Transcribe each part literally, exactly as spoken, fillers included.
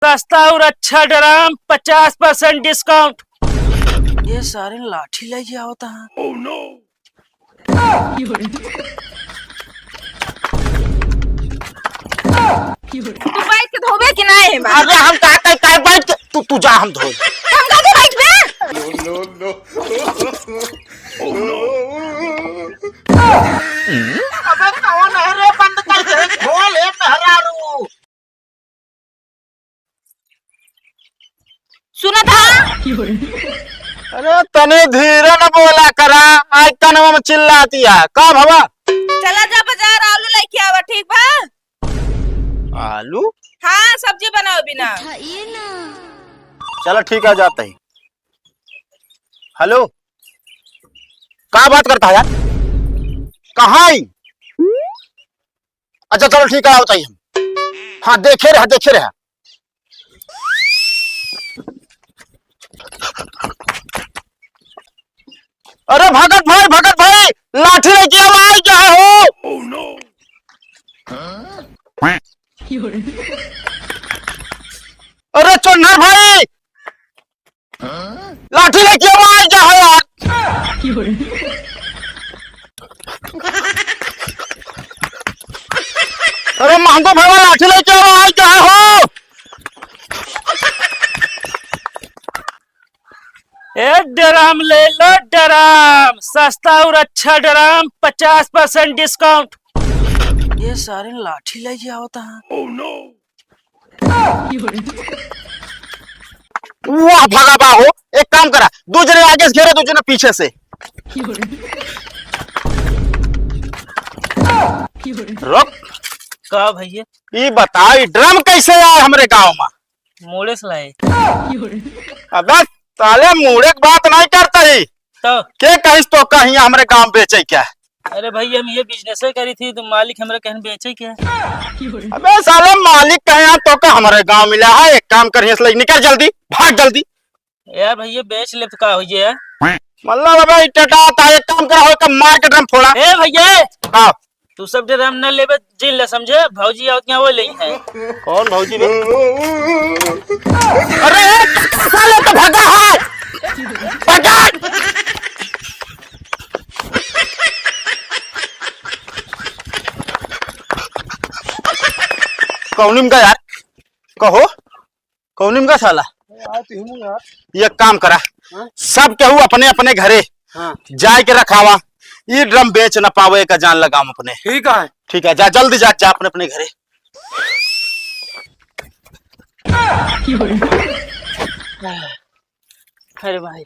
सस्ता और अच्छा ड्राम, पचास परसेंट डिस्काउंट। ये सारे लाठी लेके आवता है। तू बैठ के धोबे कि नाहीं है? अरे हम का, का, का बैठ के, तू, तू जा, हम धोई। हम का के बैठ बे? अबे कौन है रे, बंद कर दे, खोल ए मेहरारू। सुना था? अरे तनी धीरे न बोला करा, आज कनवा में चिल्लाती है। का भवा? चला जा बाजार, आलू लेके आवा, ठीक बा? आलू? हाँ, सब्जी बनाओ बिना। चला ठीक है, जाता ही। हेलो, का बात करता है यार? कहाँ आई? अच्छा चलो ठीक है, आवत ही हम। हाँ, देखे रहा, देखे रहा। अरे भगत भाई, भगत भाई, लाठी लेके आवा, आई क्या हो? अरे चोन्हर भाई, लाठी लेके आवा, आई क्या हो यार? अरे महंगो भैया, लाठी लेके आवा, आई क्या हो? ए ड्राम ले लो ड्राम, सस्ता और अच्छा ड्राम, पचास परसेंट डिस्काउंट। ये सारे लाठी लेके आवता है। वाह भगा बा हो, एक काम करा, दो जने आगे से घेरा, दो जने पीछे से। रुक। का भैया? ई बताओ, ई ड्रम कैसे आए हमरे गांव में? मोड़े से लाए। अबे साले, मोड़े के बात नहीं करता ही। तो? के कहिस तो कहिया हमरे गांव बेचे क्या? अरे भाई, हम ये बिजनेस करी थी, तो मालिक हमरा कहन बेचे क्या? अबे साले, मालिक कहे यहाँ तो का हमरे गांव मिला है, एक काम करिए, इसलिए निकल जल्दी, भाग जल्दी। यार भैया, बेच ले तो का हो जाए? मतलब अबे ई टटा आता है, एक काम करा, हो का मार के ड्रम फोड़ा। ए भैया, हाँ। तू सब ड्रम न लेबे, जिन ले समझे, भौजी आवत यहाँ वो ले है। कौन भौजी बे? अरे साले तो भगा है, भगा। कौनिम का यार, कहो, कौनिम का साला? यार, तू ही नहीं यार। ये काम करा, हाँ? सब केहू अपने अपने घरे हाँ। जाए के रखावा, ई ड्रम बेच न पावे का जान लगाम अपने। ठीक है। ठीक है, जा जल्दी जा, जा अपने अपने घरे। अरे भाई,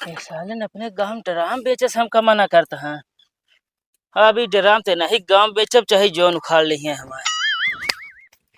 ये साले न अपने गांव ड्राम बेचे से हमका मना करता है। अब ई ड्राम ते नहीं गांव बेचब, चाहे जौन उखाड़ ले हैं हमारे।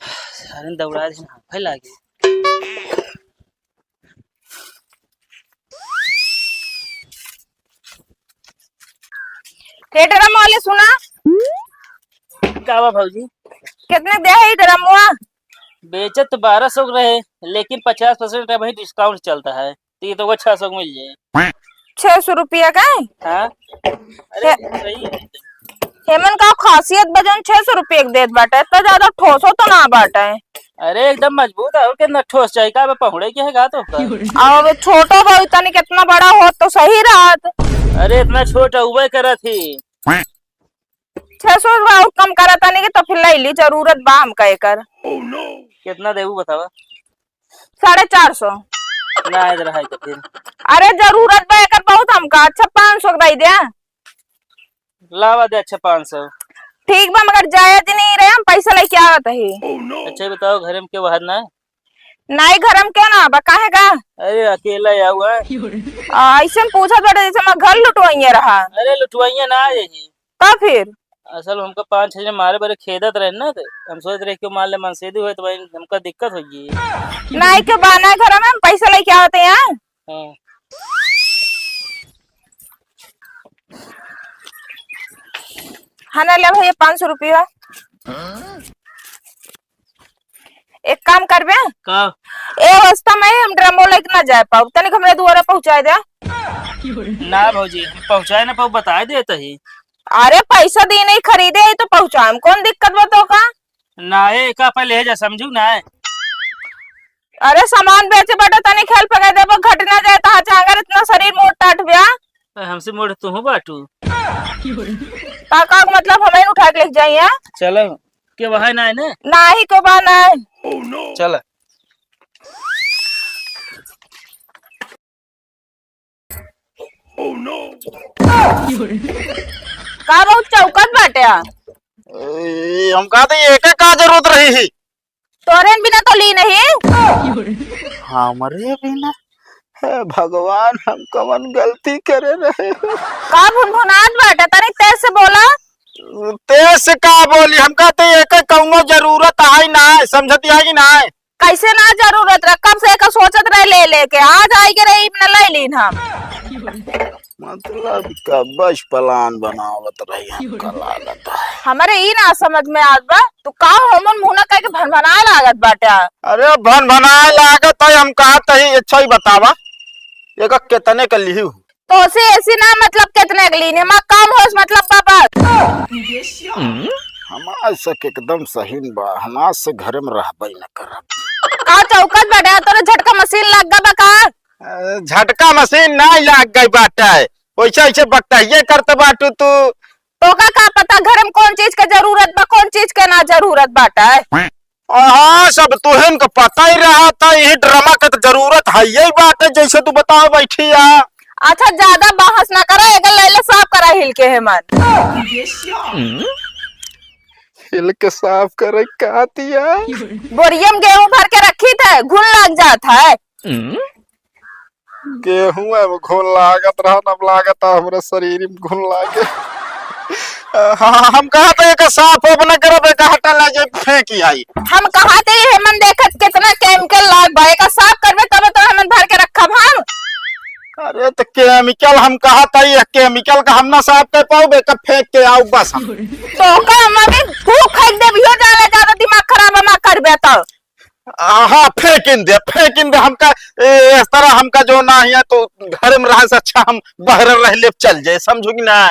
सारे दौड़ा दे, हाफे लागे। हे ड्रम वाले सुना। का बा भौजी? कितने दे है ई ड्रमवा? बेचत तो बारह सौ के रहे, लेकिन पचास परसेंट अभी डिस्काउंट चलता है, तो ये तो वो छह सौ के मिल जाए। छह सौ रुपया का है? हाँ। अरे, हे-, सही है। हेमन का खासियत बा जौन छह सौ रुपया के देत बाटे, इतना ज्यादा ठोसो तो ना बाटे। अरे, एकदम मजबूत है, और कितना ठोस चाहिए, का बे, पहुड़े के है का तो का? अब छोटो भाई तनी कितना बड़ा होत तो सही रहत। अरे, इतना छोट उबे करत ही। छह सौ रुपया और कम करा तनी के तो फिर ले ली, जरूरत बा हमका एकर। कितना देबू बतावा? साढ़े चार सौ। ना, इधर है तो फिर। अरे, जरूरत बा एकर बहुत हमका, अच्छा, पाँच सौ के दे दे। लावा दे, अच्छा, पाँच सौ। ठीक बा, मगर जाए दिन ही रहे, हम पैसा लेके आवत ही। अच्छा, ये बताओ, घर में के बाहर ना है? नाई, घर में क्यों ना बा, काहे का? अरे, अकेला ही आऊ है। आ, ऐसे में पूछत बाटे जैसे हमार घर लुटवाइए रहा। अरे, लुटवाइए ना आ जाइए। का फिर? असल हमका पाँच छह जने मारे बरे खेदत रहे ना, तो हम सोचत रहे कि मान ले मनसेदी होए तो भाई हमका दिक्कत हो गई। नाई के बहाना घर में हम पैसा लेके आवत हैं यहाँ। हाँ। हाँ ना, ले भैया, पाँच सौ रुपया। एक काम करबे? का? ए अवस्था में हम ड्रमो लेके ना जाए पाऊ, तनिक हमरे दुआरे पहुँचाए दे। ना भौजी, हम पहुँचाए ना पाऊ, बताए देत ही। अरे, पैसा दी नहीं, खरीदे ही तो पहुँचाए, हम कौन दिक्कत बा तो का? ना, ए, एका पहिले ले जा, समझू ना। अरे, सामान बेचे बाटे, तनी खेल पकड़ देबो, घट ना जाए, तहार चांगर इतना शरीर मोट टाट ब्या। ए, हमसे मोट तू बाटू। का, का मतलब, हमें उठा के लेके जाई, हैं? चलो, के वहां ना है ना? नाही, को बा ना है। चल। का बहुत चौकत बाटे? ए, हम कहते एके का जरूरत रही ही? तोरे बिना तो ली नहीं। हमरे बिना? हे भगवान, हम कवन गलती करे रहे? का भुनभुनात बाटे? तनी तेज से बोला। तेज से का बोली? हम कहते एके कौनो जरूरत है ना, समझती है कि ना? कैसे ना जरूरत रहे? कब से एका सोचत रहे ले लेके, आज आई के रही, इतना ले लीन हम। मतलब का बस plan बनावत रही हमका लागत है। हमरे ई ना समझ में आत बा, तू का हमन मुंह ना कह के भनभनाए लागत बाटे। अरे भनभनाए लागत है, हम कहत ही, अच्छा ही बतावा, एका कितने का लिही हो? तो से ऐसी ना मतलब कितने के लीने, मा काम होस मतलब बाबा। हमार शक एकदम सही बा, हमार से घर में रहबे न करब। का चौकत बाटे, तोरे झटका मशीन लग गबा का? अ, झटका मशीन ना लाग गई बाटे, वैसे ऐसे बकताइए करत बाटू तू। तोका का पता घर में कौन चीज के जरूरत बा, कौन चीज के ना जरूरत बाटे। हाँ, सब तुहन के पता ही रहा था, यही ड्रामा के तो जरूरत है, यही बात है, जैसे तू बताओ बैठी है। अच्छा, ज्यादा बहस ना करा, एकर लैले साफ करा हिल के हेमन। हिल के साफ करे का दिया? बोरियम गेहूं भर के रखी थे, घुन लग जात है। गेहूं में घुन लागत रहा, अब लागत है हमरा शरीर में घुन लागे। हाँ, हम कहा था एका साफ अपना करब, एका हटा ला जाए फेंकी आई। हम कहा थे हेमन देखत कितना केमिकल लाग बा, एका साफ करबे तब तो हेमन भर के रखब हम। अरे तो केमिकल हम कहा था, ये केमिकल का हम ना साफ कर पाओ, एका फेंक के आओ बस हम। तो का हम अभी फूक फेंक देब, यो ज्यादा ज्यादा दिमाग खराब हम करबे तो। आ, हाँ, फेंकिन दे, फेंकिन दे। हमका, ए, इस तरह हमका जो ना है, तो घर में रहे से अच्छा हम बहरे रह ले, चल जाए, समझू कि ना?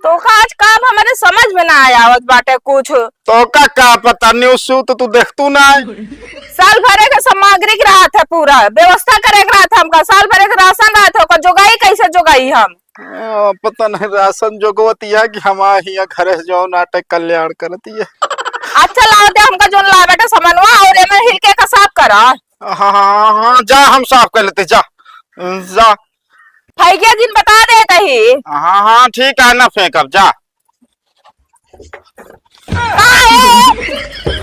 तो का आज का अब हमारे समझ में ना आया आवत बाटे कुछ। तो का, का पता, न्यूज सू तो तू देख तू ना है। साल भरे के सामग्री के रहा था, पूरा व्यवस्था करे के रहा था हमका, साल भरे के राशन रहा था, ओकर जोगाई कैसे जोगाई हम? आ, पता नहीं राशन जोगवतिया कि हमार हियां घरे से जौन आटे कल्याण करतिया। अच्छा, लाओ दे हमका जौन लावे के समनवा और एमे हिलके का साफ करा। हाँ, हाँ, हाँ, हाँ, जा हम साफ कर लेते, जा, जा। फैगिया दिन बता देत ही। हाँ, हाँ, ठीक है, ना फेंकब, जा। का है?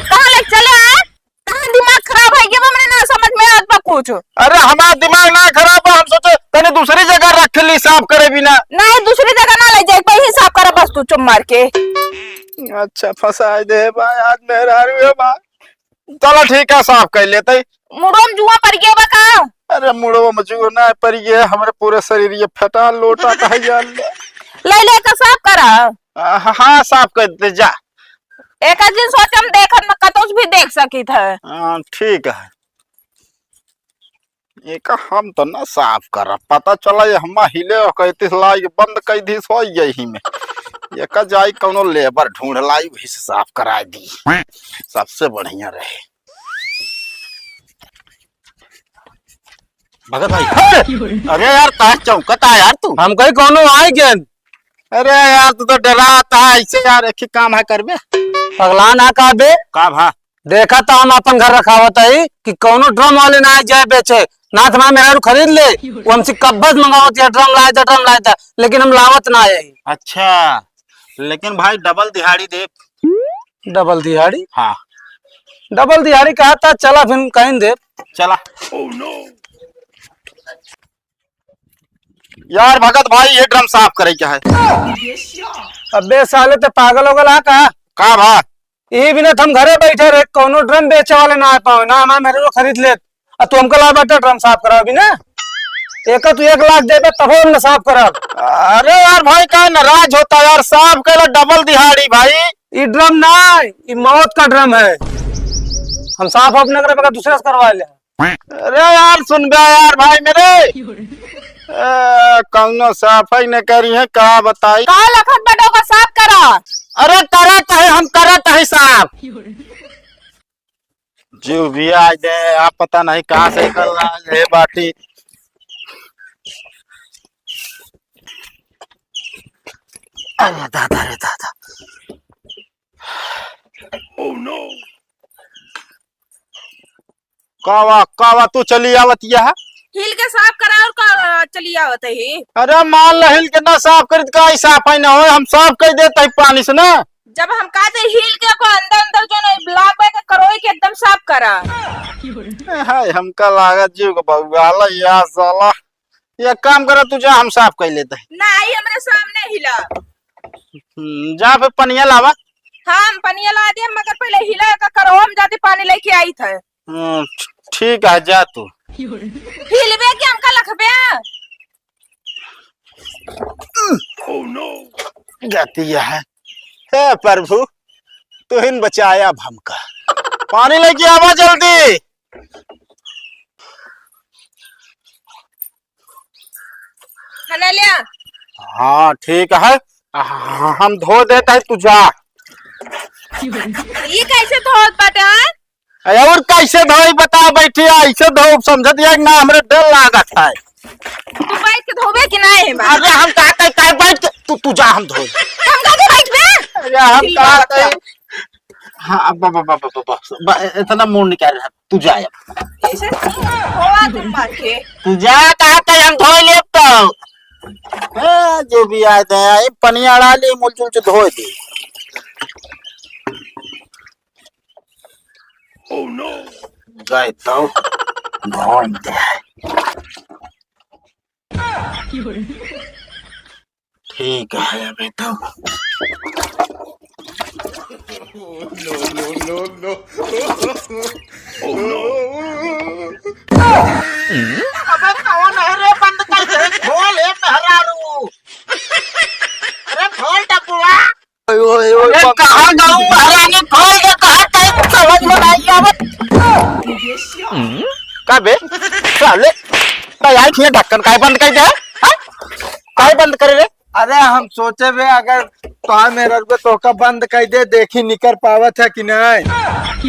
कहाँ ले चले हैं? कहाँ दिमाग खराब है? ये हमरे ना समझ में आवत बा कुछ। अरे, हमार दिमाग ना खराब बा, हम सोचे तनी दूसरी जगह रख ली साफ करे बिना। नहीं, दूसरी जगह ना ले जाए, वहीं साफ करा बस तू चुप मार के। अच्छा, फंसाए दे बा, आज मेहरारू है बा। चलो ठीक है, साफ कर लेते। मुड़ो में जुआ पड़ गया बा का? अरे, मुड़ो में जुआ ना पड़ गया, हमरे पूरे शरीर ये फटा लोटा था यार। ले ले के साफ करा। आ, हाँ, हाँ, साफ कर दे जा। एक दिन सोच हम देखत में कतौस भी देख सकित है। हाँ, ठीक है। एक हम तो ना साफ करब, पता चला ये हम्मा हिले हो कहती लाई बंद कर दी सो यही में। एक जाई कौनो लेबर ढूंढ लाई, वही से साफ करा दी, सबसे बढ़िया रहे। भगत भाई, अरे यार, का चौंकत आ यार तू? हम कहीं कौनो आए गेन। अरे यार, तू तो डराता है ऐसे यार, एक ही काम है करबे। पगला ना कहबे। का भा? देखा तो हम अपन घर रखावत है कि कौनो ड्रम वाले ना आए जाए बेचे, ना तो हमारा मेहरारू खरीद ले, वो हमसे कब्बस मंगावत है, "ड्रम लाए दा, ड्रम लाए दा," लेकिन हम लावत ना है। अच्छा, लेकिन भाई डबल दिहाड़ी दे। डबल दिहाड़ी? हाँ। डबल दिहाड़ी कहा था, चला फिर कहीं दे। चला। यार भगत भाई, ये ड्रम साफ करे क्या है? अबे साले, ते पागल हो गला का? का भा? ई बिना हम घरे बैठे रहे, कौनो ड्रम बेचे वाले ना आ पावे, ना हमारे मेहरारू खरीद लेत। आ तू हमका ला बाटे ड्रम साफ करावे बिना? एका तू एक लाख देबे तब हम ना साफ कराब। अरे यार भाई, का नाराज होता यार, साफ कैला डबल दिहाड़ी भाई। ई ड्रम ना, ई मौत का ड्रम है। हम साफ अपने करे बगैर दूसरे से करवा ले। अरे यार, सुन बे यार भाई मेरे, ए, कौनो साफ ही न करी है, का बताई? का लखत बा, ओका साफ करा। अरे करत है, हम करत है साफ। जो भी आज दे, आप पता नहीं कहाँ से कल आ गए बाटी। अरे दादा रे दादा। कावा, कावा तू चली आवत यह? हिल के साफ करा और का चली आवत है ही? अरे मान ला हिल के ना साफ करित का, ई साफ है ना होय, हम साफ कर देत है पानी से ना। जब हम कहते हिल के को अंदर अंदर जो नहीं ब्लॉक में के करोई के एकदम साफ करा। हाय, हमका लागत जीव को बउआला या साला। एक काम करा, तू जा, हम साफ कर लेते हैं। ना आई हमरे सामने हिला। हम्म, जा फिर पनिया लावा। हाँ, हम पनिया ला दे, मगर पहले हिला का करो, हम जाते पानी लेके आई थे। हम्म, ठीक है, जा तू। हिलबे कि हमका लखबे? जाती है। हे प्रभु, तुहिन बचाया अब हमका। पानी लेके आवा जल्दी। खाना लिया। हाँ, ठीक है। हाँ, हम धो देत है, तू जा। ये कैसे धोत बाटे, हाँ? अरे और कैसे धोई बता, बैठी है, ऐसे धो, समझत है कि ना, हमरे डर लागत है। तू बैठ के धोबे कि नहीं है बात? अरे हम कहते हैं, काहे बैठ के, तू, तू जा, हम धोई। हम कहते बैठ बे। अरे हम चिल्लात कहते हैं। है। हाँ, अब ब-, ब-, इतना मूड निकाल रहा, तू जा अब। कैसे? धोआ तुम मार के। तू जा, कहते हैं, हम धोई लेब तो। ए, जो भी आए थे, ये पनिया अड़ा ली, मुलचुल से धोए दी। गए तो धोई दे। ठीक है, अबे तो। अबे कौन है रे, बंद कर दे, खोल ए मेहरारू। अरे खोल डब्बुआ। अरे कहाँ गाँव महारानी, खोल दे, कहाँ टाइम समझ में नहीं आवत। का बे? साले, का यार, ये ढक्कन काहे बंद कर दे? हाँ? काहे बंद करे रे? अरे हम सोचे बे, अगर तोहार मेहरारू बे तोहका बंद कर दे, देखी निकर पावत है कि नहीं।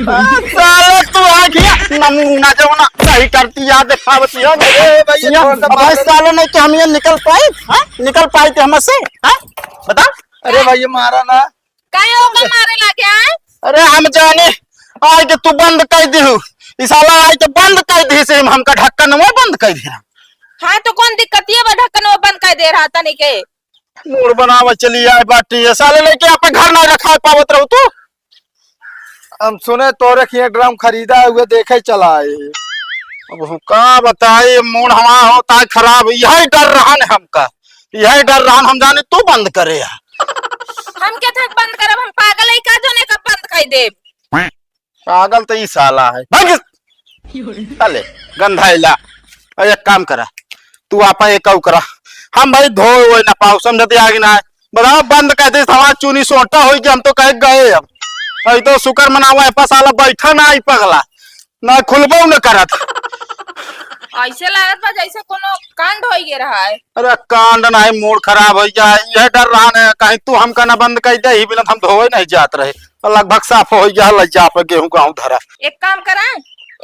आ, साले तू आ गया, नमूना जो ना सही करती याद दिखावत है। अरे भैया, ये, थोड़ा सा अबे बात साले नहीं तो हम ये निकल पाई, हाँ? निकल पाई थे हमसे, हाँ? बता। अरे भैया मारा ना। काहे ओका मारे लागे आए? अरे हम जाने, आज के तू बंद कर दिहु, ई साला आज के बंद कर दिहु से हम, हमका ढक्कन में बंद कर दिया। हाँ तो कौन दिक्कत ये बा ढक्कन में बंद कर दे रहा तनी के? मूड बनावा चली आए बाटी, ये साले लेके आपे घर नहीं रखा पावत रहू तू। हम सुने तोरे खिया ड्रम खरीदा हुए देखे चला आए। अब हम का बताई, मूड हमार होता है खराब, यही डर रहन हमका, यही डर रहन हम जाने तू बंद करे है। हम के थक बंद करब, हम पागल है का जोने का बंद कर देब? पागल तो ई साला है। भाग। साले, गंधाइला। अरे एक काम करा, तू आपा एक काऊ करा, हम भाई धोए वोए ना पाओ, समझते आगे ना है। बताओ, बंद कर दे, हमारा चूनी सोटा होई कि हम तो कहे गए अब। अरे तो शुक्र मनावा है, पा साला बैठा ना आई पगला, ना खुलबो न करत। ऐसे लागत बा जैसे कोनो कांड होई गे रहा है। अरे कांड नहीं, मूड खराब हो जाए, यह डर रहा है कहीं तू हमका ना बंद कर दे, ही बिना हम धोए नहीं जात रहे। लगभग साफ हो गया, लग जा पे गेहूं का धरा। एक काम करा,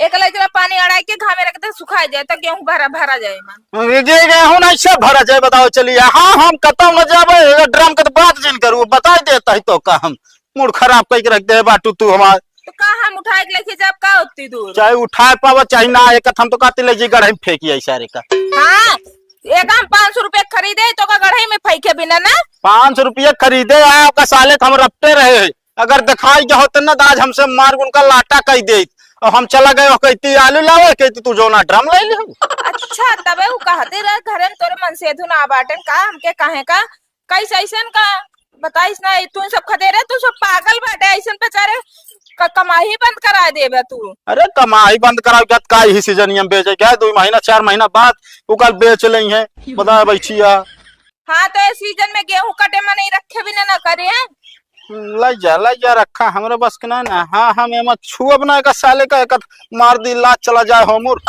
एक लीटर पानी अड़ाई के घामे रख दे, सुखा जाए तो गेहूं भरा, भरा जाए। मन ये जे गेहूं नहीं सब भरा जाए, बताओ चलिए। हाँ, हम कतौ न जाबे, ये ड्रम के तो बात जिन करू, बताई देता ही तो का हम मूड खराब कई के रख दे बाटू तू हमार। तो का हम उठाए के लेके जाब का उतनी दूर? चाहे उठाए पावा चाहे ना, एक हम तो कहते ले जी गढ़े में फेंकी आई सारे का। हाँ, एक हम पाँच सौ रुपया खरीदे तो का गढ़े में फेंके बिना ना। पाँच सौ रुपया खरीदे आ, ओका साले के हम रपटे रहे। अगर दिखाई गया होत ना, तो आज हमसे मार उनका लाटा कई देत। और हम चला गए, कहती, "आलू लावे," कहती, "तू जो ना ड्रम ले ले।" अच्छा, तबे उ कहते रहे, "घरे में तोरे मन से धुन आ बाटन का, हमके काहे का, कैसे ऐसन का बताइस ना, तू सब खदेरे, तू सब पागल बाटे, ऐसन बेचारे क-, कमाई बंद करा देबे तू।" अरे, कमाई बंद कराओ, क्या का यही सीजन में बेचे क्या? दो महीना, चार महीना बाद ओकर बेच लें है, बता बैठिया। हाँ, तो ये सीजन में गेहूं कटे में नहीं रखे भी ना, ना करे। लाई जा, लाई जा, रखा हमरे बस के ना, ना। हाँ, हम एमा छुअब ना, एका साले का एक मार दी, लात चला जाए हो मुर।